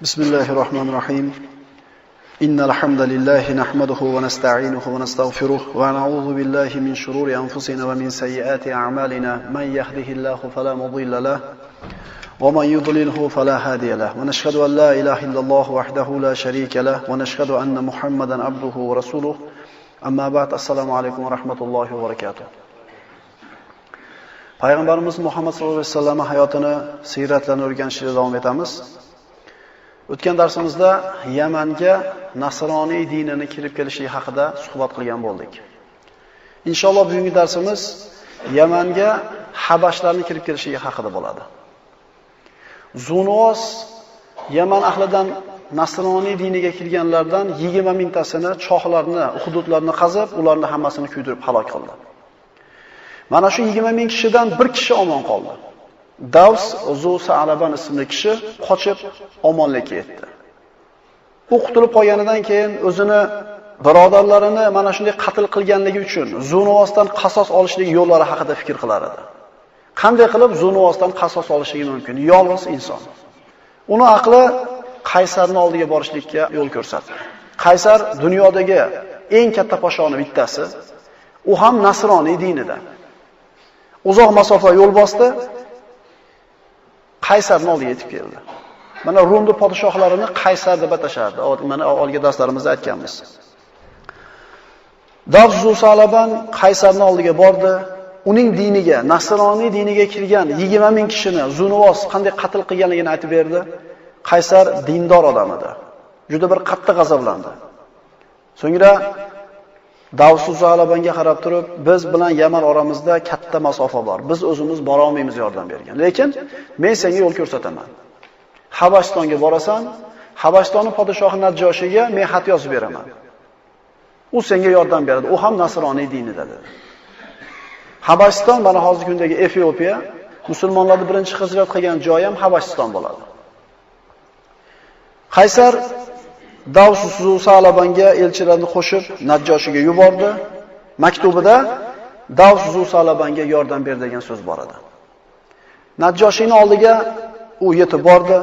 بسم الله الرحمن الرحيم. إن الحمد لله نحمده ونستعينه ونستغفره ونعوذ بالله من شرور أنفسنا ومن سيئات أعمالنا. من يهده الله فلا مضل له ومن يضلله فلا هادي له. ونشهد أن لا إله إلا الله وحده لا شريك له ونشهد أن محمدا عبده ورسوله. أما بعد، السلام عليكم ورحمة الله وبركاته. Payg'ambarimiz Muhammad sallallohu alayhi vasallam hayotini, siyratlarini o'rganishda davom etamiz. O'tgan darsimizda Yamanga nasroniy dinini kirib kelishi haqida suhbat qilgan bo'ldik. Inshaalloh bugungi darsimiz Yamanga habashlarning kirib kelishi haqida bo'ladi. Zunvos Yaman ahlidan nasroniy diniga kirganlardan 20 mingtasini chohlarni, hududlarni qazib, ularni hammasini kuydirib halok qildi. Mana shu 20 ming kishidan bir kishi omon qoldi. Davs Zu Sa'laban ismli kishi qochib omonlikka yetdi. U qutulib qolganidan keyin o'zini birodarlarini mana shunday qatl qilganligi uchun Zunvosdan qasos olishlik yo'llari haqida fikr qilar edi. Qanday qilib Zunvosdan qasos olishligi mumkin? Yolg'iz inson. Uni aqli Qaysarning oldiga borishlikka yo'l ko'rsatdi. Qaysar dunyodagi eng katta podshoning bittasi. U ham nasroniy dinida. Uzoq masofa yo'l bosdi. Qaysarning oldiga yetib keldi. Mana Rumni podshohlarini Qaysar deb atashardi. Mana olgan darslarimizda aytganmiz. Davs Zu Salaban Qaysarning oldiga bordi. Uning diniga, nasroniy diniga kirgan 20 ming kishini Zunvos qanday qatl qilganligini aytib berdi. Qaysar dindor odam edi. Juda bir qattiq g'azablandi. So'ngra Davs Zu Salabanga qarab turib, biz bilan Yaman oramizda katta masofa bor. Biz o'zimiz bora olmaymiz yordam bergan. Lekin men senga yo'l ko'rsataman. Habasistonga borasan, Habasistonning podshohi Najjoshiga men xat yozib beraman. U senga yordam beradi. U ham nasroniy dinida dedi. Habasiston mana hozirgi kundagi Efiopiya, musulmonlarning birinchi hijrat qilgan joyi ham Habasiston bo'ladi. Qaysar Davs Zu Salabanga elchilarni qo'shib Najjoshiga yubordi. Maktubida Davs Zu Salabanga yordam ber degan so'z bor edi. Najjoshiyning oldiga u yetib bordi.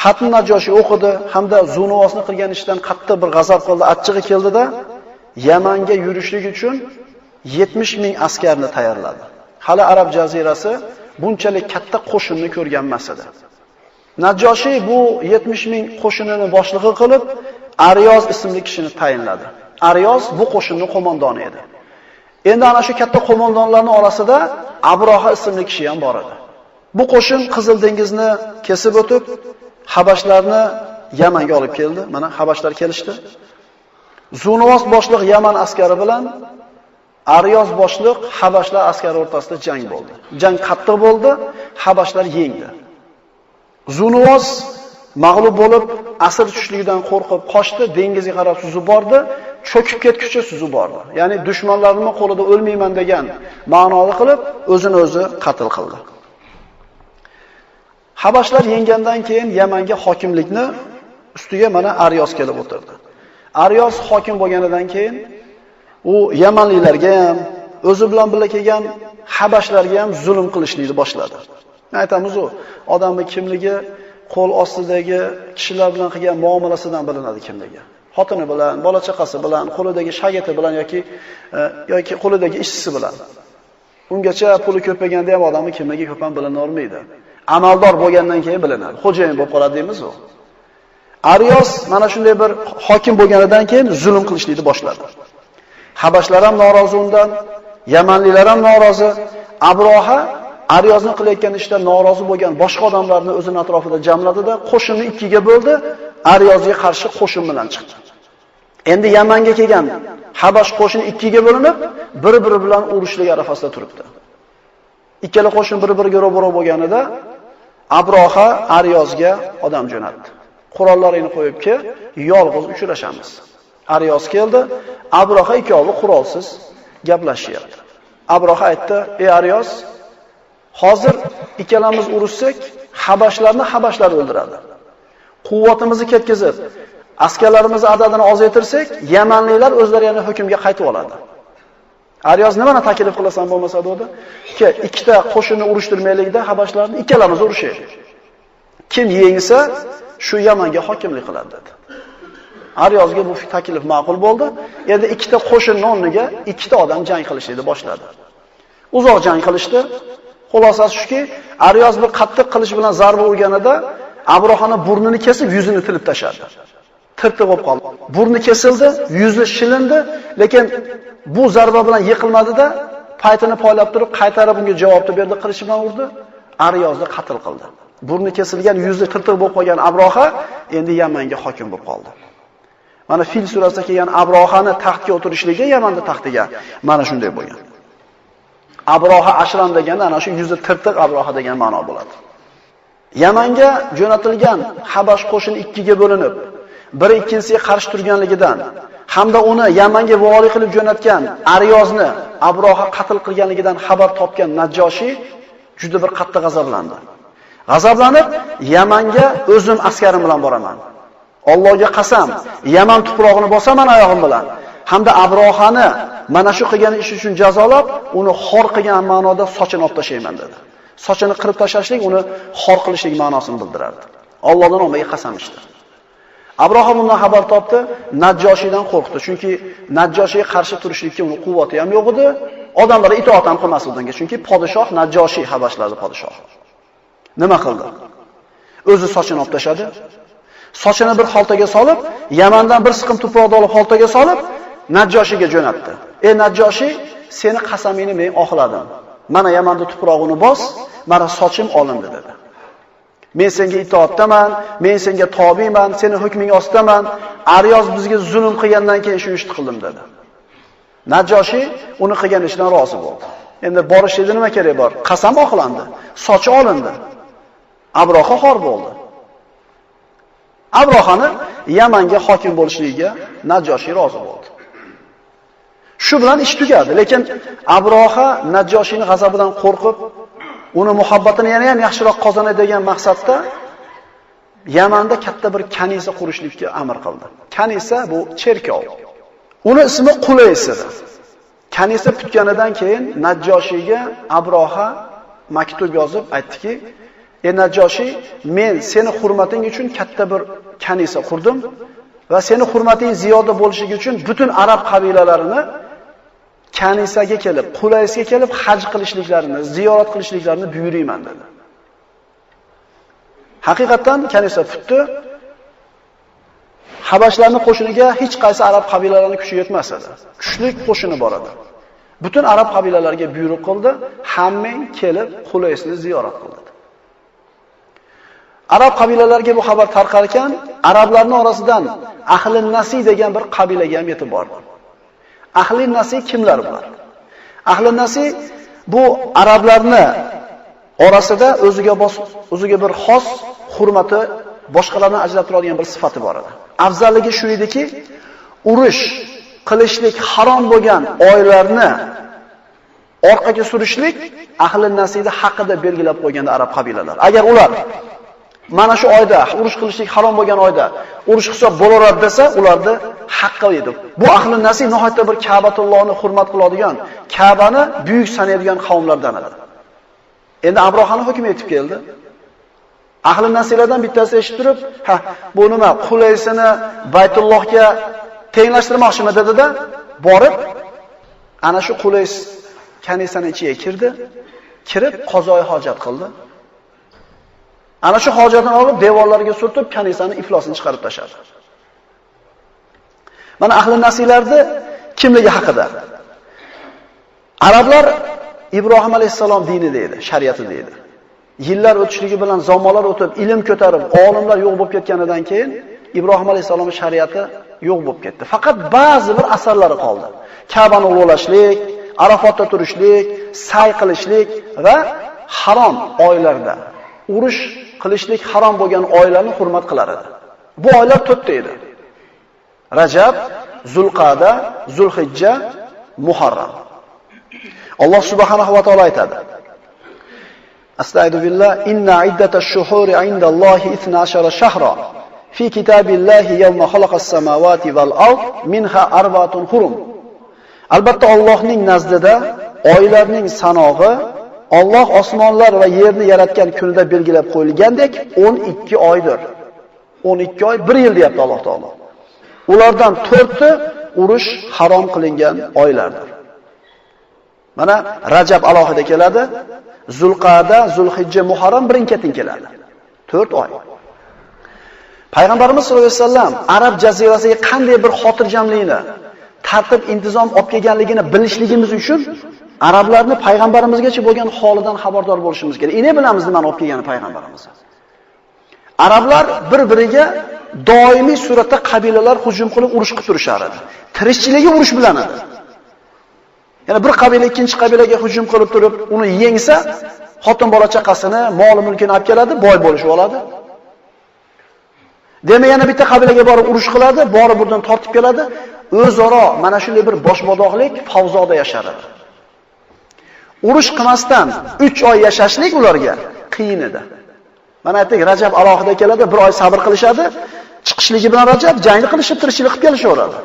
Xatni Najjoshiy o'qidi hamda Zunvosni qilgan ishdan qattiq bir g'azab qildi, achchig'i keldida Yamanga yurishlik uchun 70 ming askarni tayyorladi. Hali Arab jazirasi bunchalik katta qo'shinni ko'rgan emas edi. Najjoshiy bu 70 ming qo'shinini boshlig'i qilib Aryoz ismli kishini tayinladi. Aryoz bu qo'shinning qo'mondoni edi. Endi ana shu katta qo'mondonlarning orasida Abroha ismli kishi ham bor edi. Bu qo'shin Qizil dengizni kesib o'tib, habashlarni Yamanga olib keldi. Mana habashlar kelishdi. Zunvos boshliq Yaman askari bilan Aryoz boshliq habashlar askari o'rtasida jang bo'ldi. Jang qattiq bo'ldi, habashlar yengdi. Zunvos mag'lub bo'lib, asir tushishligidan qo'rqib qochdi, dengizga qarab suzib bordi, cho'kib ketguncha suzib bordi. Ya'ni dushmanlarimning qo'lida o'lmayman degan ma'noni qilib, o'zini o'zi qatl qildi. Habashlar yengandan keyin Yamanga hokimlikni ustiga mana Aryoz kelib o'tirdi. Aryoz hokim bo'lganidan keyin u yamanliklarga ham, o'zi bilan birga kelgan habashlarga ham zulm qilishni boshladi. Aytamiz u, odamning kimligi qo'l ostidagi kishilar bilan qilgan muomalasidan bilinadi kimligi. Xotini bilan, bola chaqasi bilan, qo'lidagi shagirdi bilan yoki qo'lidagi ishchisi bilan. Ungacha puli ko'paganda ham odamning kimligi ko'p ham bilina olmaydi. Amaldor bo'lgandan keyin bilinadi. Xo'jayin bo'lib qoladi deymiz u. Aryoz mana shunday bir hokim bo'lganidan keyin zulm qilishni boshladi. Habashlar ham norozi undan, yamanliklar ham norozi. Abroha Aryozni qilayotgan ishdan norozi bo'lgan boshqa odamlarni o'zining atrofida jamladida, qo'shinni ikkiga bo'ldi, Aryozga qarshi qo'shin bilan chiqdi. Endi Yamanga kelgan Habash qo'shini ikkiga bo'linib, bir-biri bilan urushlik arafasida turibdi. Ikkala qo'shin bir-biriga ro'baro bo'lganida Abroha Aryozga odam jo'natdi. Qurollaringni qo'yib-ki, yolg'iz uchrashamiz. Aryoz keldi, Abroha ikkovi qurolsiz gaplashyapti. Abroha aytdi: "Ey Aryoz, hozir ikkalamiz urushsak, habashlarni habashlar o'ldiradi. Quvvatimizni ketkizib, askarlarimiz adadini ozaytirsak, yamanliklar o'zlari yana hukmga qaytib oladi." Aryoz nimani taklif qilasan bo'lmasa dedi? Ki ikkita qo'shinni urushtirmaylikda, habashlarni ikkalamiz urushaylik. Kim yengsa, Shu Yamanga hokimlik qiladi dedi. Aryozga bu taklif ma'qul bo'ldi. Endi ikkita qo'shinning o'rniga ikkita odam jang qilishni boshladi. Uzoq jang qilishdi. Xulosasi shuki, Aryoz bir qattiq qilish bilan zarba urganida Abrohani burnini kesib, yuzini tilib tashladi. Tirtiq bo'lib qoldi. Burni kesildi, yuzi shilindi, lekin bu zarba bilan yiqilmadi-da, paytini poylab turib, qaytarib unga javobni berdi, qilichi bilan urdi. Aryozni qatl qildi. Burni kesilgan, yuzi tirtiq bo'lib qolgan Abroha endi Yamanga hokim bo'lib qoldi. Mana Fil surasida kelgan Abrohani taxtga o'tirishligi Yamanda taxtiga mana shunday bo'lgan. Abroha Ashram deganda ana shu yuzi tirtiq Abroha degan ma'no bo'ladi. Yamanga jo'natilgan Habash qo'shini ikkiga bo'linib, biri ikkinchisiga qarshi turganligidan hamda uni Yamanga vali qilib jo'natgan Aryozni Abroha qatl qilganligidan xabar topgan Najjoshi juda bir qattiq g'azablandi. G'azablanib, Yamanga o'zim askarim bilan boraman. Allohga qasam, Yaman tuprog'ini bosaman oyog'im bilan. Hamda Abrohani mana shu qilgan ishi uchun jazolab, uni xor qilgan ma'noda sochini olib tashlayman dedi. Sochini qirib tashlashlik uni xor qilishlik ma'nosini bildirardi. Allohning nomiga qasam ichdi. Abroha bundan xabar topdi, Najjoshiydan qo'rqdi. Chunki Najjoshiyga qarshi turishlikka uni quvvati ham yo'q edi, odamlar itoat ham qilmas edi unga. Chunki podshoh Najjoshiy Habashlarning podshohi. Nima qildi? O'zi sochini olib tashladi. Sochini bir xaltaga solib, Yamandan bir siqim tuproqni olib xaltaga solib, Najjoshiyga jo'natdi. "Ey Najjoshiy, seni qasamingni men oqladim. Mana Yamanda tuprog'ini bos, mana sochim olindi" dedi. Men senga itoatdaman, men senga tobiman, seni hukming ostidaman. Aryoz bizga zulm qilgandan keyin shu ishni qildim dedi. Najjoshiy uni qilgan ishidan rozi bo'ldi. Endi borishlikda nima kerak bor? Qasam oqlandi, sochi olindi. Abroha xor bo'ldi. Abrohani Yamanga hokim bo'lishligiga Najjoshiy rozi bo'ldi. Shu bilan ish tugadi, lekin Abroha Najjoshiyning g'azabidan qo'rqib, uni muhabbatini yana ham yaxshiroq qozonay degan maqsadda Yamanda katta bir kanisa qurishlikka amr qildi. Kanisa bu cherkov. Uni ismi Qulays edi. Kanisa bitganidan keyin Najjoshiyga Abroha maktub yozib aytdiki: "Ey Najjoshiy, men seni hurmating uchun katta bir kanisa qurdim va seni hurmating ziyoda bo'lishi uchun butun arab qabilalarini kanisaga kelib, Qulaysga kelib haj qilishliklarini, ziyorat qilishliklarini buyurayman" dedi. Haqiqatan kanisa tutdi. Habashlarning qo'shiniga hech qaysi arab qabilalarining kuchi yetmas edi. Kuchli qo'shini bor edi. Butun arab qabilalariga buyruq qildi, hammang kelib Qulaysni ziyorat qildi. Arab qabilalariga bu xabar tarqar ekan, arablarning orasidan Ahli Nasi degan bir qabilaga ham yetib bordi. Ahli Nasi kimlar bular? Ahli Nasi bu arablarni orasida o'ziga bir xos hurmati, boshqalardan ajralib turadigan bir sifati bor edi. Afzalligi shu ediki, urush qilishlik harom bo'lgan oylarni orqaga surishlik Ahli Nasiyda haqida belgilab qo'ygan arab qabilalari. Agar ular mana shu oyda urush qilishlik harom bo'lgan oyda urush hisob bo'laveradi desa, ularni haqqi edi. Bu Ahli Nasiy nihoyatda bir Ka'batullohni hurmat qiladigan, Ka'bani buyuk sanaydigan qavmlardan edi. Endi Abrohani hukmi yetib keldi. Ahli Nasiylardan bittasi eshitib, "Ha, bu nima, Qulaysini Baytullohga tenglashtirmoqchimi?" dedi-da, borib ana shu Qulays kanisani ichiga kirdi, kirib qazoi hojat qildi. Ana shu hojatini olib devorlarga surtib, kanisani iflosini chiqarib tashladi. Mana Ahli Nasiylarni kimligi haqida. Arablar Ibrohim alayhissalom dini deydi, shariati deydi. Yillar o'tishligi bilan zamonlar o'tib, ilm ko'tarib, olimlar yo'q bo'lib ketganidan keyin Ibrohim alayhissalomning shariati yo'q bo'lib ketdi. Faqat ba'zi bir asarlari qoldi. Ka'bani ulug'lashlik, Arafotda turishlik, say qilishlik va harom oylarda urush qilishlik harom bo'lgan oylarni hurmat qilar edi. Bu oylar to'rtta edi. Rajab, Zulqa'da, Zulhijja, Muharram. Alloh subhanahu va taolo aytadi: Astagfiru billah, inna iddatash shuhuri indallohi 12 shahra fi kitabillahi yawma khalaqas samawati val ard minha arba'atun hurum. Albatta Allohning nazdida oylarning sanog'i Alloh osmonlar va yerni yaratgan kunida belgilab qo'yilgandek 12 oydir. 12 oy 1 yil deyapti Alloh taolo. Ulardan 4ti urush harom qilingan oylardir. Mana Rajab alohida keladi, Zulqa'da, Zulhijja, Muharram birin-ketin keladi. 4 oy. Payg'ambarimiz sollallohu alayhi vasallam Arab jazirasiga qanday bir xotirjamlikni, tartib intizom olib kelganligini bilishligimiz uchun arablarni payg'ambarimizgacha bo'lgan holidan xabardor bo'lishimiz kerak. Endi bilamiz nimani olib kelgani payg'ambarimiz. Arablar bir-biriga doimiy suratda qabilalar hujum qilib urush qilib turishar edi. Tirikchiligi urush bilan edi. Ya'ni bir qabila ikkinchi qabilaga hujum qilib turib, uni yengsa, xotin bola chaqasini, mol mulkini olib keladi, boy bo'lishib oladi. Demak, yana bitta qabilaga borib urush qiladi, borib bundan tortib keladi. O'zaro mana shunday bir boshbodoqlik favzoda yashar edi. Urush qilmasdan 3 oy yashashlik ularga qiyin edi. Mana aytdik, Rajab alohida keladi, bir oy sabr qilishadi, chiqishligi bilan Rajab jangni qilishib, tirikchilik qilib kelishaveradi.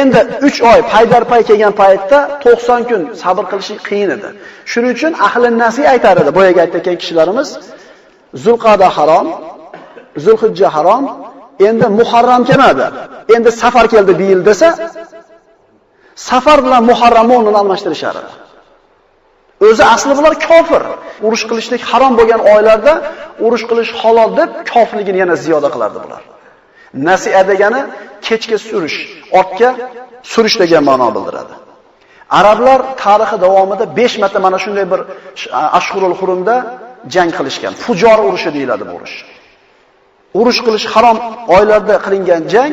Endi 3 oy paydarpay kelgan paytda 90 kun sabr qilishi qiyin edi. Shuning uchun ahli nasi aytar edi, boyaga aytgan kishilarimiz, Zulqa'da harom, Zulhijja harom, endi Muharram kelmadi. Endi safar keldi bir yil desa, safar bilan Muharramni o'rnini almashtirishar edi. O'zi asli bular kofir. Urush qilishlik harom bo'lgan oylarda urush qilish halol deb kofirligini yana ziyoda qilardi bular. Nasiya degani kechga surish, ortga surish degan ma'no bildiradi. Arablar tarixi davomida 5 marta mana shunday bir Ashhurul Hurumda jang qilishgan. Fujor urushi deyiladi bu urush. Urush qilish harom oylarda qilingan jang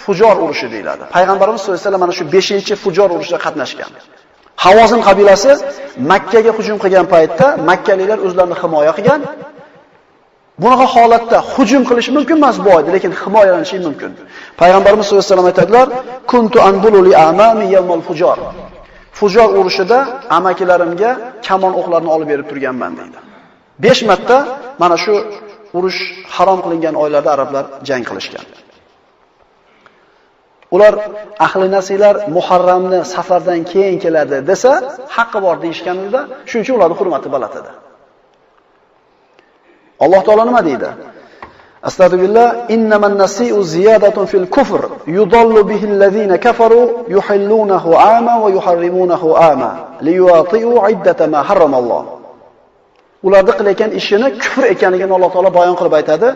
Fujor urushi deyiladi. Payg'ambarimiz sollallohu alayhi vasallam mana shu 5-Fujor urushida qatnashgan. Havozin qabilasi Makka ga hujum qilgan paytda makkaliklar o'zlarini himoya qilgan. Bunaqa holatda hujum qilish mumkin emas bu oyda, lekin himoyalanish mumkin. Payg'ambarimiz sollallohu alayhi vasallam aytadilar: "Kuntu anbulu li amami yawmal fujor." Fujor urushida amakilarimga kamon o'qlarini olib berib turganman deydi. 5 marta mana shu urush harom qilingan oylarda arablar jang qilishgan. Ular ahli nasilar Muharramni safardan keyin keladi desa, haqqi bor deyishganida, shuning uchun ularning hurmati baland edi. Alloh taolo nima deydi? Astagfirullah, innaman nasi'u ziyadatun fil kufr, yudallu bihi allazina kafaru yuhillunahu ama va yuharrimunahu ama liyuati'u iddata ma harramalloh. Ularning qilayotgan ishini kufr ekanligini Alloh taolo bayon qilib aytadi.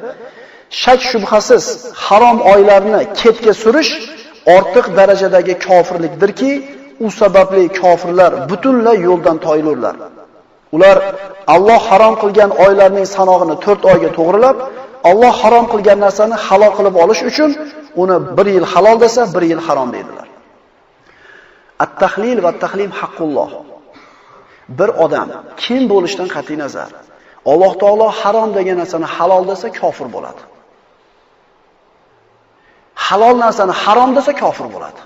Shak shubhasiz harom oylarni ketga surish ortiq darajadagi kofirlikdirki, u sababli kofirlar butunlay yo'ldan toyilurlar. Ular Alloh harom qilgan oylarning sanog'ini 4 oyga to'g'rilab, Alloh harom qilgan narsani halol qilib olish uchun uni 1 yil halol desa, 1 yil harom deydilar. At-tahlil va at-tahlim haqqulloh. Bir odam kim bo'lishidan qat'iy nazar, Alloh taolo harom degan narsani halol desa kofir bo'ladi. Halol narsani harom desa kofir bo'ladi.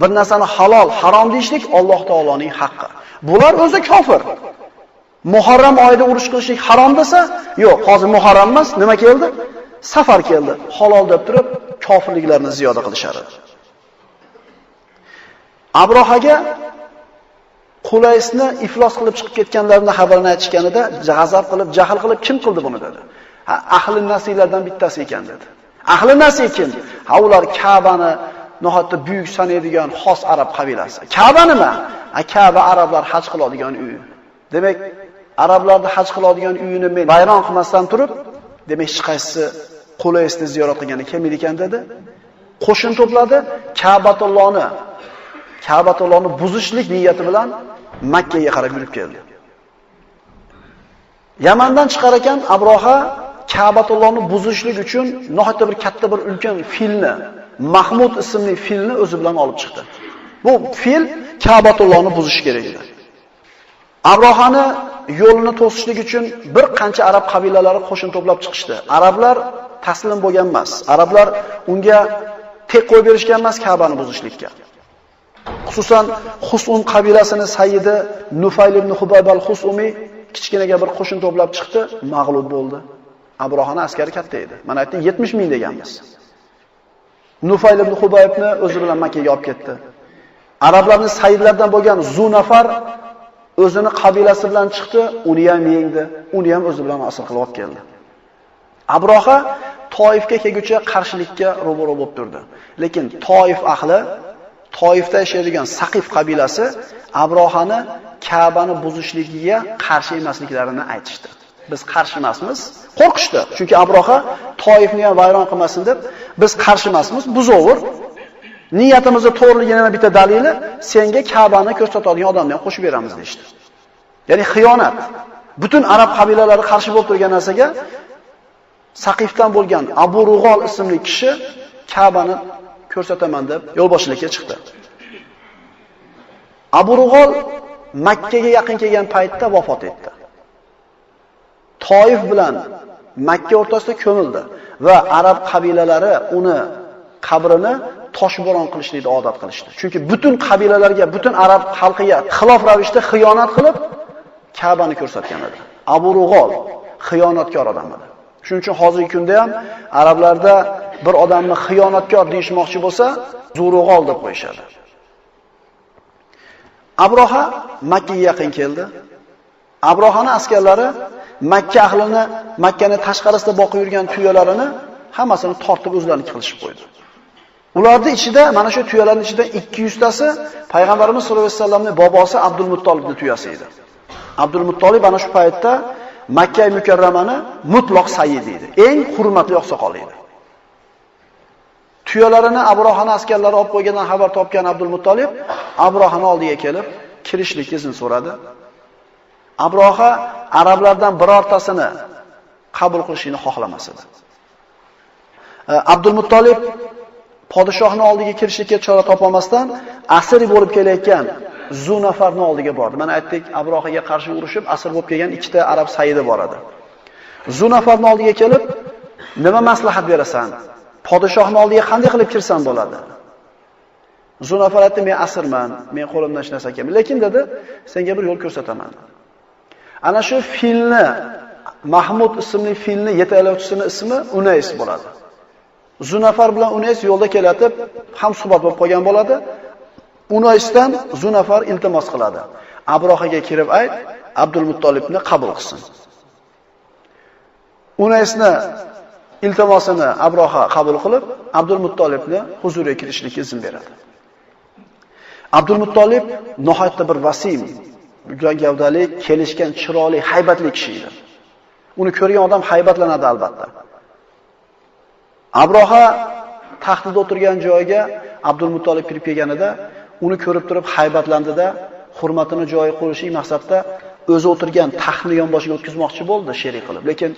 Bir narsani halol, harom deyishlik Alloh taoloning haqqi. Bular o'zi kofir. Muharram oyida urush qilishlik harom desa, yo'q, hozir Muharram emas, nima keldi? Safar keldi. Halol deb turib kofirliklarni ziyoda qilishadi. Abrohaga Qulaysni iflos qilib chiqib ketganlarini xabarini aytishganida g'azab qilib, jahl qilib kim qildi buni dedi. Ha, ahli nasiylardan bittasi ekan dedi. Ahli nasi kim? Ha, ular Ka'bani nihoyatda buyuk sanaydigan xos arab qabilasi. Ka'ba nima? Ha, Ka'ba arablar haj qiladigan uy. Demak, arablarda haj qiladigan uyini men vayron qilmasdan turib, demak hech qaysi Qulaysni ziyorat qilgani kelmaydi ekan dedi. Qo'shin to'pladi, Ka'batullohni buzishlik niyati bilan Makka ga qarab yurib keldi. Yamandan chiqar ekan Abroha Ka'batullohni buzishlik uchun nihoyatda bir katta bir ulkan filni, Mahmud ismli filni o'zi bilan olib chiqdi. Bu fil Ka'batullohni buzish kerak edi. Abrohani yo'lini to'sishlik uchun bir qancha arab qabilalari qo'shin to'plab chiqishdi. Arablar taslim bo'lgan emas. Arablar unga tek qo'yib berishgan emas Ka'bani buzishlikka. Xususan Husun qabilasini sayyidi Nufayl ibn Hubayb al-Husumi kichkinaga bir qo'shin to'plab chiqdi, mag'lub bo'ldi. Abrohani askari katta edi. Mana aytdik 70 ming deganmiz. Nufayl ibn Hubaybni o'zi bilan Makka ga olib ketdi. Arablarning sayyidlaridan bo'lgan Zunafar o'zini qabilasi bilan chiqdi, uni ham yengdi, uni ham o'zi bilan asir qilib olib keldi. Abroha Toifga kelguncha qarshilikka ro'baro bo'lib turdi. Lekin Toif ahli, Toifda yashaydigan Saqif qabilasi Abrohani Ka'bani buzishligiga qarshi emasliklarini aytishdi. Biz qarshi emasmiz. Qo'rqishdi. Chunki Abroha Toifni ham vayron qilmasin deb, biz qarshi emasmiz, buzovur. Niyatimizni to'g'riligini bitta dalili, senga Ka'bani ko'rsatadigan odamni ham qo'shib beramiz deyishdi. Ya'ni xiyonat. Butun arab qabilalari qarshi bo'lib turgan narsaga Saqifdan bo'lgan Abu Rug'ol ismli kishi Ka'bani ko'rsataman deb yo'lboshchilikka chiqdi. Abu Rug'ol Makka ga yaqin kelgan paytda vafot etdi. Toif bilan Makka o'rtasida ko'mildi va arab qabilalari uni qabrini toshbo'ron qilishlikni odat qilishdi. Chunki butun qabilalarga, butun arab xalqiga xilof ravishda xiyonat qilib Ka'bani ko'rsatgan edi. Abu Rug'ol xiyonatkor odam edi. Shuning uchun hozirgi kunda ham arablarda bir odamni xiyonatkor deyishmoqchi bo'lsa, Zurug'ol deb qo'yishadi. Abroha Makka ga yaqin keldi. Abrohani askarlari Makka ahlini, Makkani tashqarisida boqib yurgan tuyalarini hammasini tortib o'zlariniki qilishib qo'ydi. Ularning ichida, mana shu tuyalarning ichida 200 tasi Payg'ambarimiz sollallohu alayhi vasallamning bobosi Abdul Muttolibning tuyasi edi. Abdul Muttolib ana shu paytda Makka mukarramani mutloq sayyidi edi. Eng hurmatli oqsoqoli edi. Tuyalarini Abrohani askarlari olib qo'ygandan xabar topgan Abdul Muttolib Abrohani oldiga kelib kirishlik izn so'radi. Abroha arablardan birortasini qabul qilishini xohlamas edi. Abdul Muttolib podshohning oldiga kirishlikka chora topolmasdan asir bo'lib kelayotgan Zunafarning oldiga bordi. Mana aytdik, Abrohaga qarshi urushib asir bo'lib kelgan ikkita arab sayyidi bor edi. Zunafarning oldiga kelib, nima maslahat berasan? Podshohning oldiga qanday qilib kirsam bo'ladi? Zunafar aytdi, men asirman, men qo'limdan hech narsa kelmaydi. Lekin dedi, senga bir yo'l ko'rsataman. Ana shu filni, Mahmud ismli filni yetaklovchisining ismi Unays bo'ladi. Zunafar bilan Unays yo'lda kelatib, ham suhbat bo'lib qolgan bo'ladi. Unaysdan Zunafar iltimos qiladi. Abrohaga kirib ayt, Abdul Muttolibni qabul qilsin. Unaysni iltimosini Abroha qabul qilib, Abdul Muttolibni huzuriga kirishlikka izn beradi. Abdul Muttolib nihoyatda bir vasim, gavdali, kelishgan, chiroyli, haybatli kishi edi. Uni ko'rgan odam haybatlanadi albatta. Abroha taxtida o'tirgan joyiga Abdul Muttolib kirib kelganida, uni ko'rib turib haybatlandida, hurmatini joyiga qo'yishlik maqsadida o'zi o'tirgan taxtni yonboshiga o'tkazmoqchi bo'ldi sherik qilib. Lekin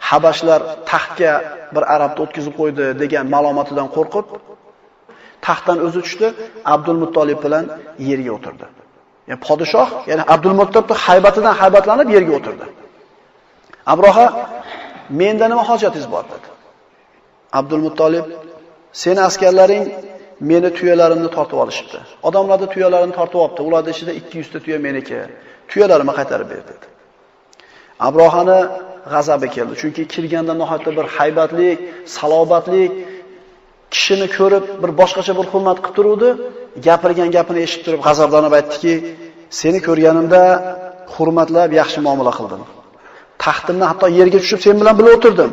Habashlar taxtga bir arabni o'tkazib qo'ydi degan ma'lumotidan qo'rqib, taxtdan o'zi tushdi, Abdul Muttolib bilan yerga o'tirdi. Ya'ni podshoh, ya'ni Abdul Muttolibning haybatidan haybatlanib yerga o'tirdi. Abroha, menda nima hojatingiz bor dedi. Abdul Muttolib, seni askarlaring meni tuyalarimni tortib olishibdi. Odamlarning tuyalarini tortib olibdi. Ularning ichida 200 ta tuya meniki. Tuyalarimni qaytarib ber dedi. Abrohani g'azabi keldi. Chunki kirganda nihoyatda bir haybatlik, salobatlik kishini ko'rib bir boshqacha bir hurmat qilib turuvdi. Gapirgan gapini eshitib turib g'azablanib aytdiki, seni ko'rganimda hurmatlab yaxshi muomala qildim. Taxtimdan hatto yerga tushib sen bilan birga o'tirdim.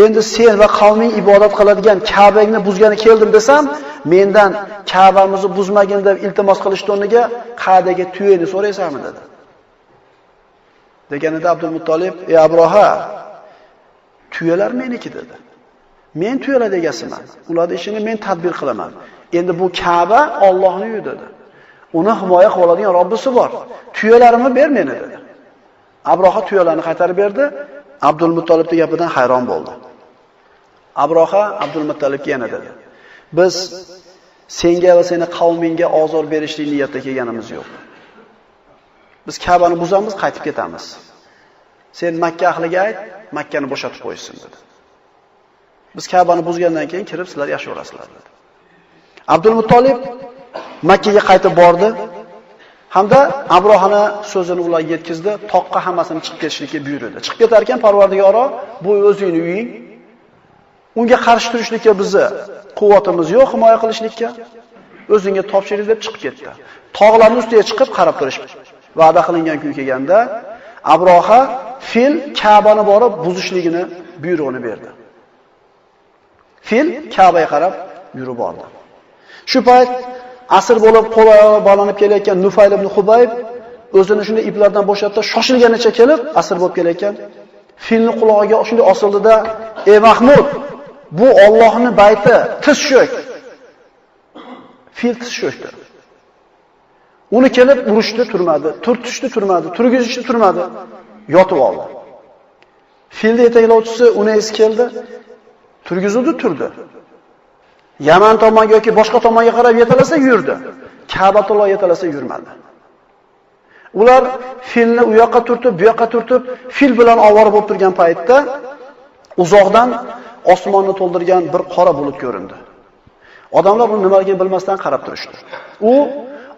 Endi sen va qavming ibodat qiladigan Ka'bangni buzgani keldim desam, mendan Ka'bamizni buzmagin deb iltimos qilishdi o'rniga qa'dagi tuyani so'raysanmi dedi. Deganida Abdul Muttolib, "Ey Abroha, tuyalar meniki" dedi. Men tuyalar egasiman. Ularning ishini men tadbir qilaman. Endi bu Ka'ba Allohning uyi dedi. Uni himoya qila oladigan Robbisi bor. Tuyalarimni ber meni dedi. Abroha tuyalarni qaytarib berdi. Abdul Muttolibning gapidan hayron bo'ldi. Abroha Abdul Muttolibga yana dedi: "Biz senga va seni qavmingga ozor berishlik niyatida kelganimiz yo'q. Biz Ka'bani buzamiz, qaytib ketamiz. Sen Makka ahliga ayt, Makkani bo'shatib qo'ysin" dedi. Biz Ka'bani buzgandan keyin kirib sizlar yashayverasizlar dedi. Abdul Muttolib Makka ga qaytib bordi hamda Abrohani so'zini ularga yetkazdi, toqqa hammasini chiqib ketishlikka buyurdi. Chiqib ketar ekan Parvardigoro, bu o'zingning uying. Unga qarshi turishlikka bizni quvvatimiz yo'q, himoya qilishlikka. O'zingga topshirdik deb chiqib ketdi. Tog'larning ustiga chiqib qarab turishdi. Va'da qilingan kun kelganda Abroha fil Ka'bani borib buzishligini buyrug'ini berdi. Fil Ka'baga qarab yurib bordi. Shu payt asr bo'lib qo'l oyog'i bog'lanib kelayotgan Nufayl ibn Hubayb o'zini shunday iplardan bo'shatdi, shoshilganicha kelib asr bo'lib kelayotgan filni qulog'iga shunday osildida, "Ey Mahmud, bu Allohning bayti, tiz cho'k." Fil tiz cho'kdi. Uni kelib urishdi, turmadi, turtishdi, turmadi, turgizishdi, turmadi, yotib oldi. Filni yetaklovchisi uni esi keldi, turgizildi, turdi. Yaman tomonga yoki boshqa tomonga qarab yetalasa yurdi. Ka'batulloh yetalasa yurmadi. Ular filni u yoqqa turtib, bu yoqqa turtib, fil bilan ovora bo'lib turgan paytda uzoqdan osmonni to'ldirgan bir qora bulut ko'rindi. Odamlar buni nimaligini bilmasdan qarab turishdi. U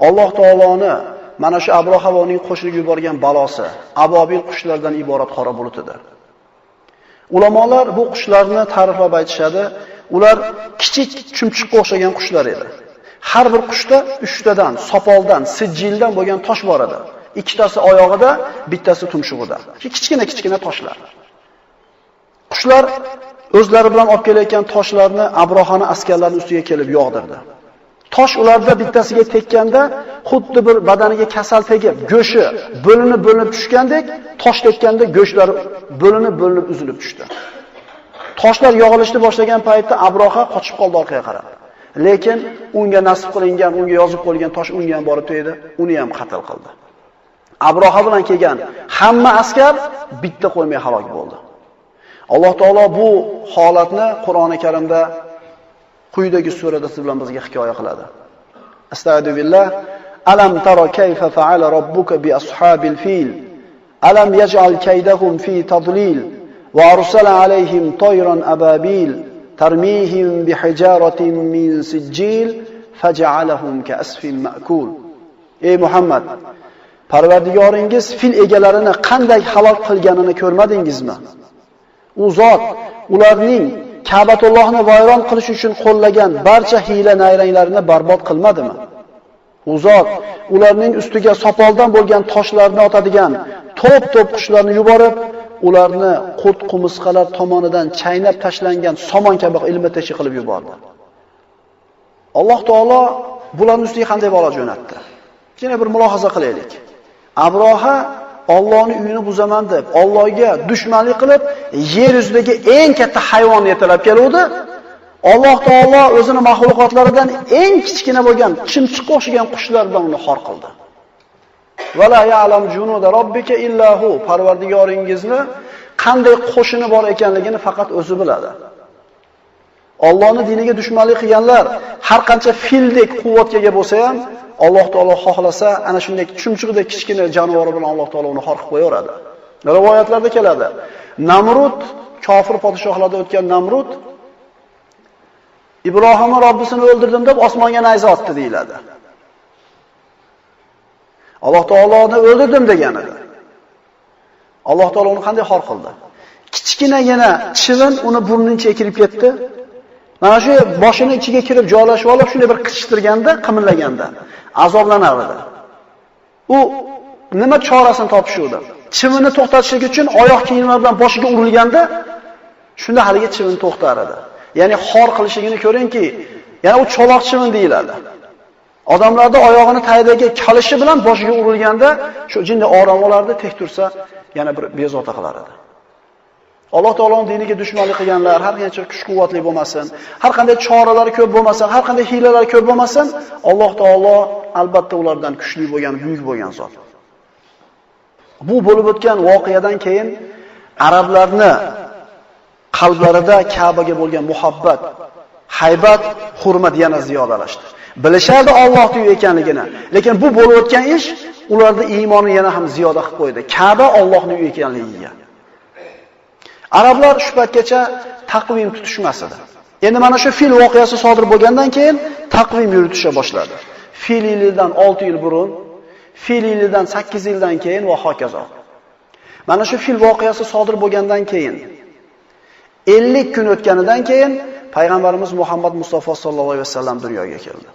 Alloh taoloni mana shu Abrohavoning qo'shiniga yuborgan balosi, abobil qushlardan iborat qora bulut edi. Ulamolar bu qushlarni ta'riflab aytishadi. Ular kichik chumchuqqa o'xshagan qushlar edi. Har bir qushda 3 tadan, sopoldan, sijildan bo'lgan tosh bor edi. Ikkitasi oyog'ida, bittasi tumshug'ida. Kichkina-kichkina toshlar. Qushlar o'zlari bilan olib kelayotgan toshlarni Abrohani askarlarining ustiga kelib yog'dirdi. Tosh ularda bittasiga tekkanda xuddi bir badaniga kasal tegib, go'shi bo'linib-bo'linib tushgandek, tosh tekkanda go'shlari bo'linib-bo'linib uzilib tushdi. Toshlar yog'ilishni boshlagan paytda Abroha qochib qoldi orqaga qarab. Lekin unga nasib qilingan, unga yozib qo'yilgan tosh unga ham borib tegdi, uni ham qatl qildi. Abroha bilan kelgan hamma askar bitta qo'ymay halok bo'ldi. Alloh taolo bu holatni Qur'oni Karimda quyidagi surada siz bilan bizga hikoya qiladi. Astagfiru billah. Alam tara kayfa fa'ala robbuka bi ashabil fil? Alam yaj'al kaydahum fi tadlil va arsala alayhim tayran ababil tarmihim bihijaratin min sijil faj'alahum ka'asfin ma'kul. Ey Muhammad, Parvardigoringiz fil egalarini qanday halok qilganini ko'rmadingizmi? U zot ularning Ka'batullohni vayron qilish uchun qo'llagan barcha hiyla nayranglarini barbod qilmadimi? U zot ularning ustiga sopoldan bo'lgan toshlarni otadigan to'p-to'p qushlarni yuborib, ularni qurt qumursqalar tomonidan chaynab tashlangan somon kabi ilma-teshik qilib yubordi. Alloh taolo bularning ustiga qanday balo jo'natdi? Yana bir mulohaza qilaylik. Abroha Allohning uyini buzaman deb, Allohga dushmanlik qilib, yer yuzidagi eng katta hayvonni yetalab keluvdi. Alloh taolo o'zini mahluqotlaridan eng kichkina bo'lgan chimchiqqa o'xshagan qushlar bilan uni xor qildi. Va la ya'lam junuda robbika illa hu. Parvardigoringizni qanday qo'shini bor ekanligini faqat o'zi biladi. Allohning diniga dushmanlik qilganlar har qancha fildek quvvatga ega bo'lsa ham, Alloh taolo xohlasa ana shunday chumchuqdek kichkina jonivor bilan Alloh taolo uni xor qilib qo'yaveradi. Rivoyatlarda keladi. Namrud, kofir podshohlarda o'tgan Namrud Ibrohimni Robbisini o'ldirdim deb osmonga nayza otdi deyiladi. Alloh taoloni o'ldirdim degan edi. Alloh taolo uni qanday xor qildi? Kichkinagina chivin uni burnining ichiga kirib ketdi. Mana shu boshini ichiga kirib joylashib olib, shunday bir qichishtirganda, qimillaganda azoblanar edi. U nima chorasini topishuvdi? Chivinni to'xtatishlik uchun oyoq kiyimlar bilan boshiga urilganda, shunda haligi chivin to'xtar edi. Ya'ni xor qilishligini ko'ringki, yana u cho'loq chivin deyiladi. Odamlarda oyog'ini tagidagi kalishi bilan boshiga urilganda, shu jinday orom olardi, tek tursa yana bir bezovta qilar edi. Alloh taoloning diniga dushmanlik qilganlar har qancha kuch-quvvatli bo'lmasin, har qanday choralari ko'p bo'lmasin, har qanday hiylalari ko'p bo'lmasin, Alloh taolo albatta ulardan kuchli bo'lgan, buyuk bo'lgan zot. Bu bo'lib o'tgan voqeadan keyin arablarni qalblarida Ka'baga bo'lgan muhabbat, haybat, hurmat yana ziyodalashdi. Bilishardi Allohning uyi ekanligini, lekin bu bo'lib o'tgan ish ularda iymonini yana ham ziyoda qilib qo'ydi. Ka'ba Allohning uyi ekanligiga. Arablar shu paytgacha taqvim tutishmas edi. Endi mana shu fil voqeasi sodir bo'lgandan keyin taqvim yuritisha boshladi. Fil yilidan 6 yil burun, fil yilidan 8 yildan keyin va hokazo. Mana shu fil voqeasi sodir bo'lgandan keyin 50 kun o'tganidan keyin payg'ambarimiz Muhammad Mustafa sallallohu alayhi vasallam dunyoga keldi.